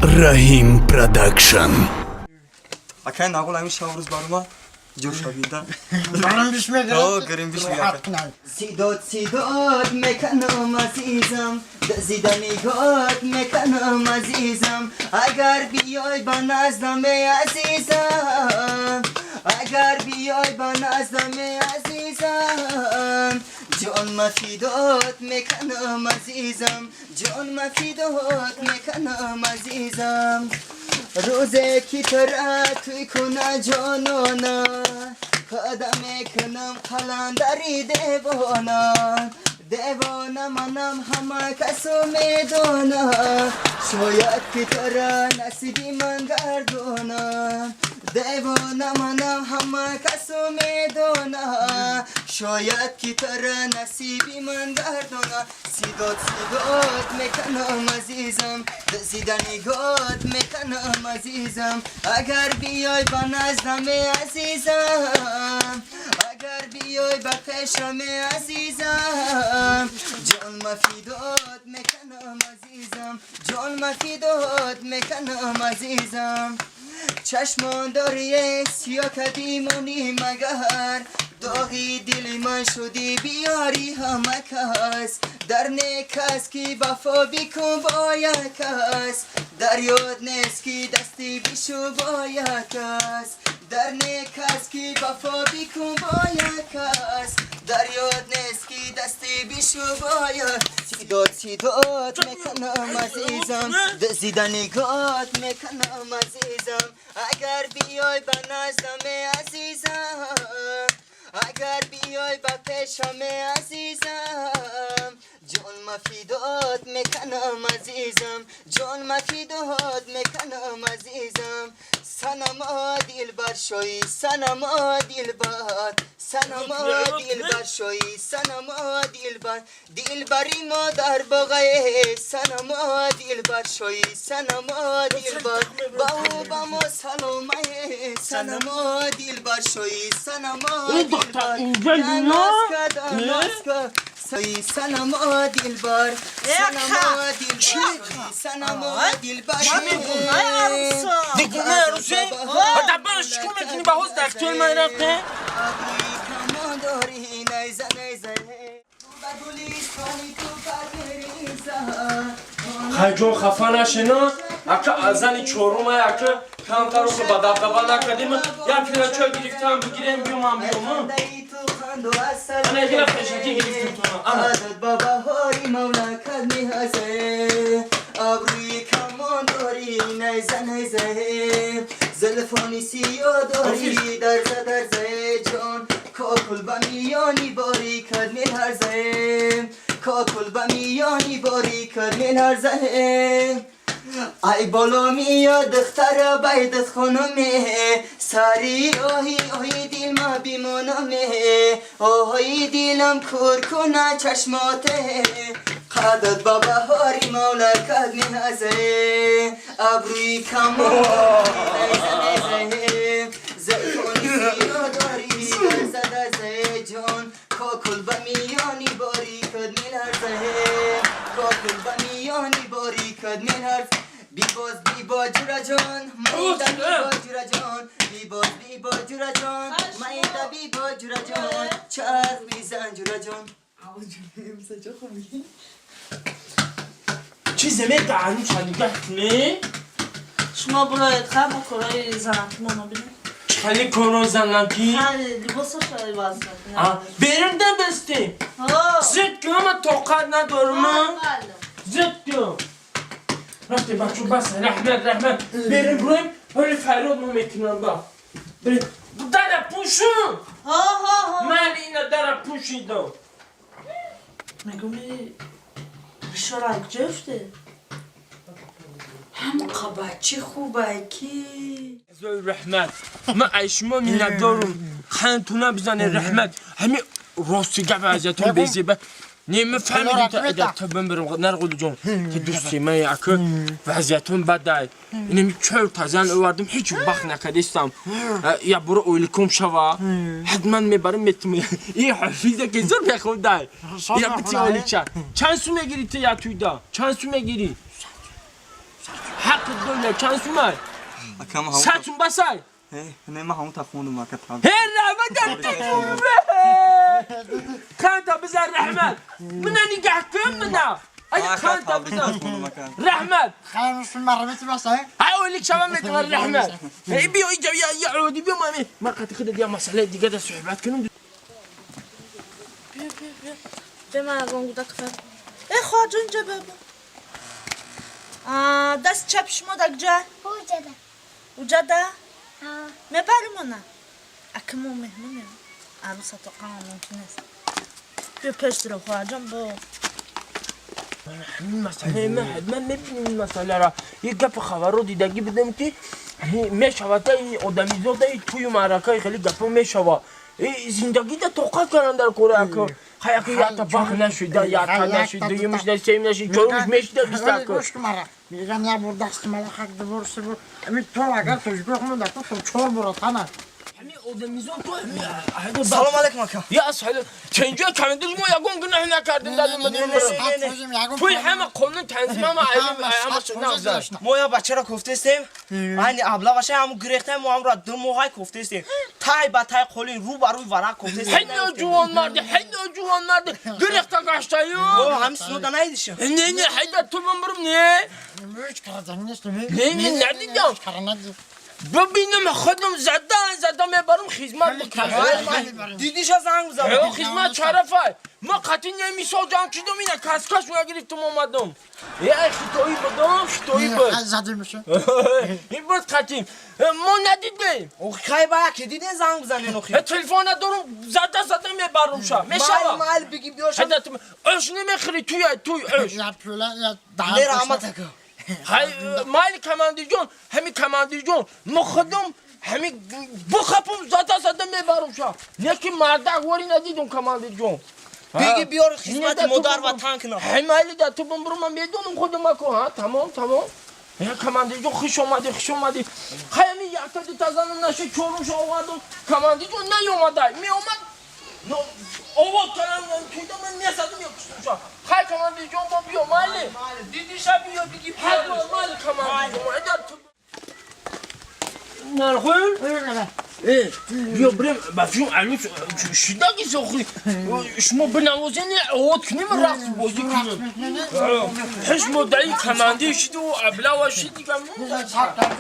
Раҳим Продакшн. Акай, нағул ҳамин шабрӯз барома ҷо шавида. Гарм биш мегирад. О, гарм биш мегирад. Сидод, сидод мекунам, азизам, зида нигоҳ мекунам, азизам. Агар биёй ба наздам, азизам, агар биёй ба наздам, азизам, ҷон ма фидот мекунам, азизам, ҷон ма фидот мекунам, азизам. Рӯзе ки тура тӯй куна ҷонона, худа мекунам қаландари девона. Девона манам, ҳама касу медона. Шояд ки тура насиби ман гардона. Девона манам, ҳама касу медона. Шояд ки тура насиби ман гардона. Сидод, сидод мекунам, азизам, зида нигоҳ мекунам, азизам. Агар биёй ба наздам, азизам, агар биёй ба пешам, азизам, ҷон ма фидот мекунам, азизам, ҷон ма фидот мекунам, азизам. Чашмон дорие сиё кадимони, магар доғи дили ман шудӣ, биёри ҳама кас. Дар некас ки вафо бикун бо як кас, дар ёд нест ки дасти бишу бо як кас. Дар некас ки вафо бикун бо як кас, дар ёд нест ки дасти бишу бо як. Сидод, сидод мекунам, азизам, зида нигоҳ мекунам, азизам. Агар биёй ба наздам, азизам, агар биёй ба пешам, азизам, ҷон ма фидот мекунам, азизам, ҷон ма фидот мекунам, азизам. Санама дилбар шои, санама дилбар, санама дилбар шои, санама дилбар. Дилбари мо дар боғае, санама дилбар шои, санама дилбар. Ба ӯ, ба мо саломае, санама дилбар шои, санама дилбар. Наска, наска сои, санама дилбар, санама дилбар, санама дилбар. Дигуна арӯсе? Даббараш чикор мекунӣ? Ба ҳоз дахтои ман рафте? Абрӯи камон дорӣ, найза, найза ба гулистони ту бармереза. Хайҷон, хафа нашена, ака. Зани чорумай, ака, камтару ба дабдаба накардем. Як пила чой гирифтам, бигирем, биёмам, биёмам. Хандаи ту ханду асал. Ана, гира, пешакӣ гирифтем туна. Ана. Адад ба баҳори мамлакат меҳазе. Абрӯи камон дорӣ, найза, найза. Зулфони сиё дорӣ, дарза, дарза. Ҷон, кокул ба миёни борикат меларзе, кокул ба миёни борикат меларзе. Ай, боло миёд духтара байдат хонуме, сари оҳи оҳи дилма бимонаме. Оҳои дилам кур куна чашмоте. Қадат ба баҳори мамлакат меҳазе. Абрӯи камон найза, найза. Зулфони сиё дорӣ, дарза, дарза. Ҷон, кокул ба миёни борикат меларзе, кокул ба миёни борикат меларзе. Бибоз, бибоз, ҷураҷон, майда, бибоз, ҷураҷон, бибоз, бибоз, ҷураҷон, майда, бибоз, ҷураҷон, чарх бизан, ҷураҷон. Чизе медаҳануша нигаҳ кунӣ. Шумо бироед, ха, мо кораи занакимоно бинем. Хеле корои занакӣ? Либосашо иваз. Берун дабастем. Зид кунама, тоқат надорам. Зид кун. Рафтем, бачо, бас, раҳмат, раҳмат. Берем, бироем, ҳоли фарёд мо мекунам, ба берем. Дара пӯшун. Мали, ина дара пӯшидам. Мегӯми, бишора куҷо ёфте? Ҳам қабачи хубай ки. Раҳмат, ман ай шумо миннатдорум, хантуна бизане, раҳмат. Ҳами рости гап, азиятон безеба не, ман фаҳмидим. Та та бимбирам, нарғулиҷон, та дӯсти ман, ака, вазъиятон бадай. Инами чорта зан овардим, ҳеҷ бахт накардистам. Я буро ойликом шава, ҳатман мебарам, метум. И ҳофиза ки зур мехондай, я бити ойликча. Чанд сум мегирӣ ту я туйда? Чанд сум мегирӣ? Ҳақ. دنیا چند سومه اکا ما صد سوم بسای نه ما همون تا خوندم اکا تا هر رحمت خانتا بزن رحمت من نگاه کن منا اي خانتا بزن رحمت خامس مرة بس هاي لك شباب متغر رحمت بيو اجا يا عودي بيو مامي ما قد خدت يا مسألة دي قد صحبات كنم بیا بیا بیا به من از آن گودک فر ای خواجه اینجا بابا دست چپ شما دک جا اوجدا اوجدا ها میبرم نه اکه ما مهمونیم عروس تا قام ممکن است بیا پشت رو خواجه با همین مسئله من حتما میبینیم این مسئله را یک گپ خبر رو دیدگی بدم که میشود ای آدمیزاد ای توی معرکه خیلی گپ میشود ای زندگی ده طاقت کردن در کره اکو خیلی یا تا باخ نشده یا تا نشده دویمش نه سیم نشده چهارمش میشده بیست اکو گوش کن مرا میگم یه بار دست ملخک دو بار سه بار همین تو اگر تجربه کنم در تو چهار بار تنه همین آدمیزاد تو همین سلام علیکم اکا یا سلام چنجا کمندر ما یگون گناه نکردیم دادم بدیم توی همه قانون تنظیم همه همه نگذار ما یا بچه را کوفته این ابلا باشه همون گرفته ما هم را دو ماه کوفته استیم تای با تای قولین رو بر روی ورق کوفته استیم هی جوان مرد هی جوان مرد گرفته کاشتایو او هم سنو دا نیدیشم نه نه هی تو بمرم نه هیچ کار نیست نه نه ندیدم ببینم خودم زدم میبرم خدمت بکنم دیدیش زنگ بزن خدمت شرفه ما قطعی نمیسازم که دوم اینه کسکش نگرفتم اومدم یه خطایی بدم خطایی بود زدی میشه این بود قطعی ما ندیدیم خیلی باید که دیدین زنگ بزنین اخی تلفن ندارم زده زده میبرم شا میشم مال بگی بیا شا اش نمیخری توی توی اش یا پوله یا نه رحمت اکا های مال کماندی جون همین کماندی جون ما خودم همین بخپم زده زده میبرم شا نه که مردک وری ندیدم کماندی جون بگی بیار خدمت مادر و تانک نه همین مالی در تو بمبرم من میدونم خودم اکو ها تمام تمام یا کماندی جون خوش اومدی خوش اومدی خیلی یک تا دو تا زنم نشه چورم شو آوردم کماندی جون نیومده میومد آورد کردم توی من نزدم یا کشتم شا خیلی کماندی جون با بیا مالی دیدی شا بیا بگی بیا مالی کماندی جون ادر تو نرخون بیا بریم بفیوم عروس شدگی ساختی شما بنوازین عود کنیم رقص بازی کنیم هش مدعی کمندی شد و ابلا و شد دیگه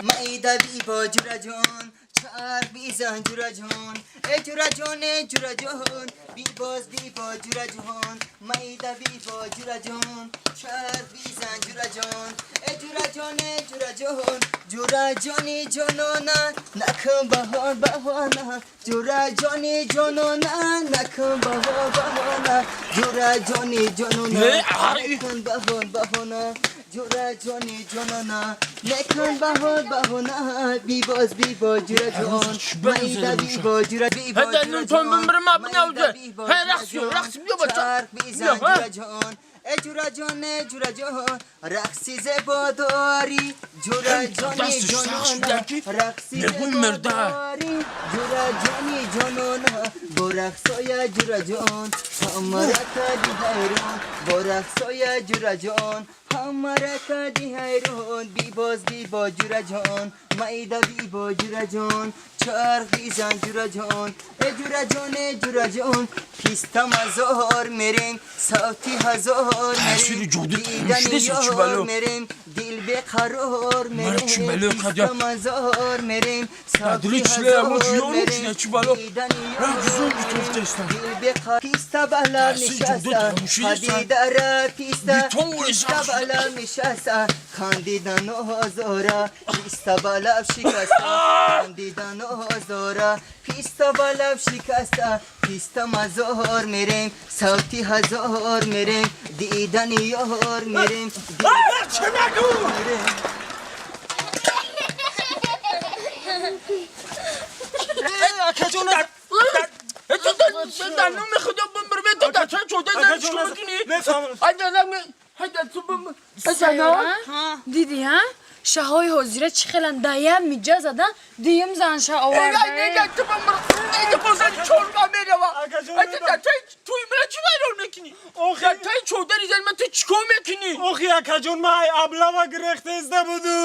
مایده بی با جورا جان چار بی زن جورا جان ای جورا جان ای جورا جان بی باز بی با جورا جان مایده بی با جورا جان چار بی زن جورا جان ای جورا جان ای جورا جان جورا جانی جانانا نکن بهار بهانا جورا جانی جانانا نکن بهار بهانا جورا جانی جانانا نکن بهار بهانا جورا جانی جانانا نکن بهار بهانا بی باز بی با جورا جان مایده بی با جورا بی با هدا نون بمرم ابنا هی رقص رقص بیا بچه بی زن جورا جان ای جورا جان ای جورا جان رقصی زیبا داری جورا جانی جانانا رقصی زیبا داری جورا جانی جانانا با رقصای جورا جان همه را کردی حیران با رقصای جورا جان همه را کردی حیران بی باز بی با جورا جان مایده بی با جورا جان چرخ بیزن جورا جان ای جورا جان ای جورا جان پیستا مزار میریم صوتی هزار میریم دیدن یار میریم دل به قرار میریم پیستا مزار میریم صوتی هزار میریم دیدن یار دل به قرار پیستا بالا نشسته پدیدار پیستا پیستا بالا نشسته خندیدن هزارا پیستا بالا شکسته خندیدن هزارا پیستا بالا شکسته پیستا مزار میریم صوتی هزار میریم دیدن یار میریم چه نگو تو در نام خدا بمبرم تو در چه چوده زن چطور میتونی؟ هایده تو بمبر دیدی ها؟ Шаҳои ҳозира чӣ хелан даям миҷа задан, дуюм занша оварда. Нега ту бамр, нега бозани чорба мерава. Туи мана чӣ вайрон мекунӣ? Охи тай чодари зани ман ту чикор мекунӣ? Охи акаҷон, ман ай аблава гирехтеста буду.